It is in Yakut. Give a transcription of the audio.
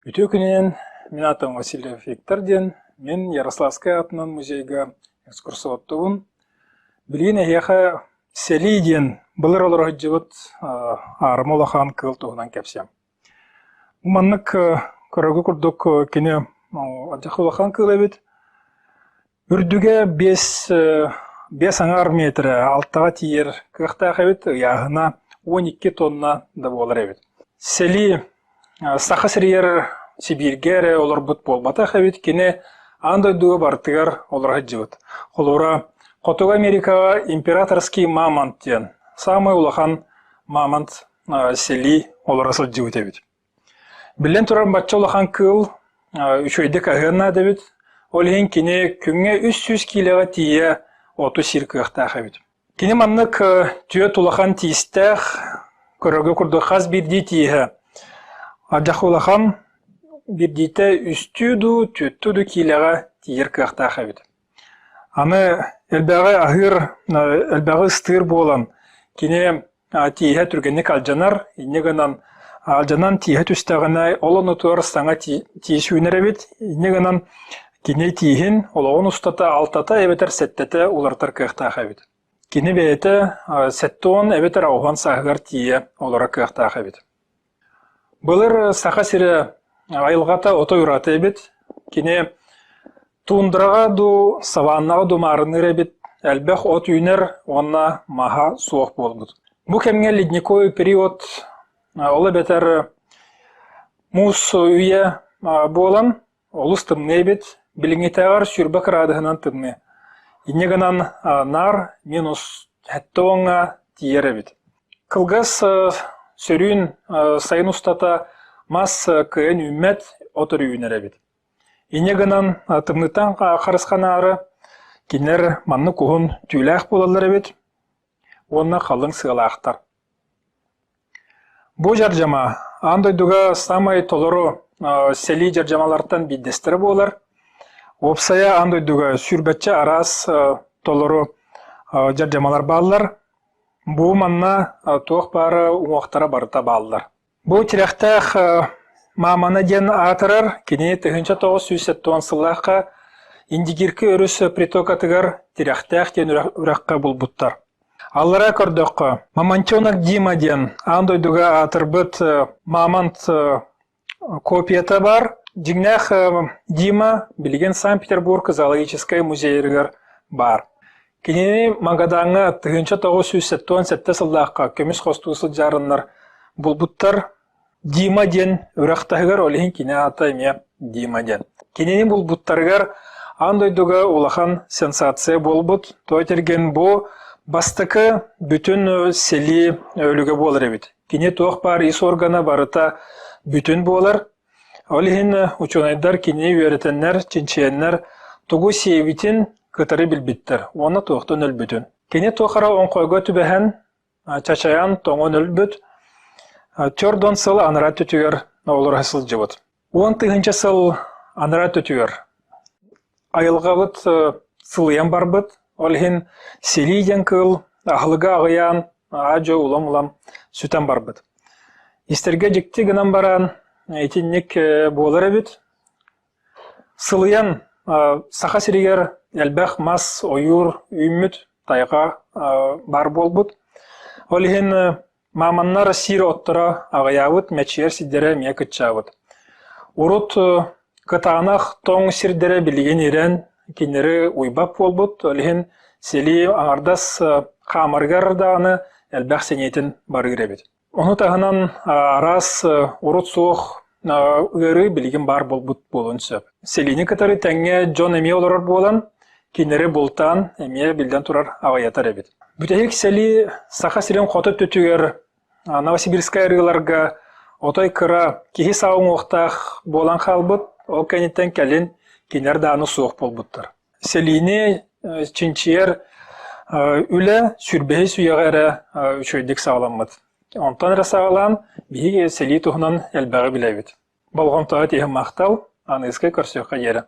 Үтүө күнүнэн, мин аатым Васильев Виктор диэн, мин Ярославскай аатынан музейга экскурсоводтуубун. Билигин эһиэхэ сэлии диэн былыр олоро сылдьыбыт аарыма улахан кыыл туһунан кэпсиэм. Маннык көрөргө курдук кини алдьархай улахан кыыл эбит. Үрдүгэ 5 аҥаар миэтэрэ, алтаҕа тиийэр кыахтаах эбит, ыйааһына 12 тонна да буолар эбит. Сэлии Саха сиригэр Сибииргэ эрэ олорбут буолбатах эбит, кини аан дойдуга барытыгар олоро сылдьыбыт. Холобура, Хотугу Америкаҕа императорский мамонт диэн саамай улахан мамонт сэлии олоро сылдьыбыт эбит. Биллэн турар, бачча улахан кыыл үчүгэйдик аһыан наада эбит. Ол иһин кини күҥҥэ 300 киилэҕэ тиийэ оту сиир кыахтаах эбит. Кини маннык түөрт улахан тиистээх, көрөргө курдук хас биирдии тииһэ ардьах улахан, биирдиитэ үстүү дуу, түөртүү дуу киилэҕэ тиийэр кыахтаах эбит. Аны элбэҕи аһыыр, элбэҕи ыстыыр буолан, кини тииһэ түргэнник алдьанар, инньэ гынан алдьанан тииһэ түстэҕинэ, ол оннутугар саҥа тиис үүнэр эбит, инньэ гынан кини тииһин олоҕун устата алтата эбэтэр сэттэтэ уларытар кыахтаах эбит. Кини бэйэтэ 70 эбэтэр 80 сааһыгар тиийэ олорор кыахтаах эбит. Былыр Саха сирэ айылҕата отой ураты эбит. Кини тундраҕа дуу, саваннаҕа дуу маарынныыр эбит, элбэх от үүнэр уонна маһа суох буолбут. Бу кэмҥэ ледниковый период, ол эбэтэр муус үйэ буолан, Олус тымныы эбит, билиҥҥитээҕэр 20 кыраадыһынан тымныы. Инньэ гынан наар минус 70-ҥа тиийэр эбит. Кылгас сөрүүн сайын устата мас кыайан үүммэт, от өрүү үүнэр эбит. Инньэ гынан тымныыттан харысханаары кинилэр маннык уһун түүлээх буолаллар эбит уонна халыҥ сыалаахтар. Бу дьардьама аан дойдуга саамай толору сэлии дьардьамалартан биирдэстэрэ буолар. Уопсайа аан дойдуга сүүрбэччэ араас толору дьардьамалар бааллар. Бу манна туох баара уҥуохтара барыта бааллар. Бу тирэхтээх Маамана диэн аатырар, кини 1970 сыллаахха Индигирка өрүс притокатыгар Тирэхтээх диэн үрэххэ булбуттар. Аллара көрдөххө, Мамонтенок Дима диэн аан дойдуга аатырбыт мамонт копията баар. Дьиҥнээх Дима билигин Санкт-Петербург зоологическай музейыгар баар. Кинини Магадаҥҥа 1977 сыллаахха көмүс хостуу сылдьарыннар булбуттар. Дима диэн үрэх таһыгар, ол иһин кини аата эмиэ Дима диэн. Кинини булбуттарыгар аан дойдуга улахан сенсация буолбут. Тоҕо этэргин бу бастакы бүтүн сэлии өлүгэ буолар эбит. Кини туох баар ис органа барыта бүтүн буолар. Ол иһин учуонайдар кинини үөрэтэннэр, чинчийэннэр тугу сиэбитин кытары билбиттэр уонна туохтан өлбүтүн. Кини туох эрэ оҥхойго түбэһэн чачайан тоҥон өлбүт, 40 сыл анараа өттүгэр олоро сылдьыбыт. 10 000 сыл анараа өттүгэр айылҕабыт сылыйан барбыт, ол иһин сэлии диэн кыыл аһылыга аҕыйаан, аа-дьуо улам-улам сүтэн барбыт. Истэргэ дьикти гынан баран итинник буолар эбит. Сылыйан Саха сиригэр элбэх мас, ойуур үүммүт, тайҕа баар буолбут. Ол иһин мааманнар сиир отторо аҕыйаабыт, мэччийэр сирдэрэ эмиэ кыччаабыт. Урут кытаанах тоҥ сирдэрэ билигин ирэн, кинилэри уйбат буолбут, ол иһин сэлии аҥардас хаамарыгар даҕаны элбэх сэниэтин барыыр эбит. Ону таһынан араас урут суох ыарыы билигин баар буолбут буолуон сөп. Сэлиини кытары тэҥҥэ дьон эмиэ олорор буолан, кинилэри бултаан эмиэ биллэн турар аҕыйатар эбит. Бүтэһик сэлии Саха сирин хоту өттүгэр Новосибирскай арыыларга отой кыра киһи саа уҥуохтаах буолан хаалбыт, ол кэнниттэн кэлин кинилэр даҕаны суох буолбуттар. Сэлиини чинчийэр үлэ сүүрбэһис үйэҕэ эрэ үчүгэйдик саҕаламмыт. Онтон эрэ саҕалаан биһиги сэлии туһунан элбэҕи билэбит. Болҕомтоҕо тиһэн махтал, аныгыскы көрсүөххэ диэри.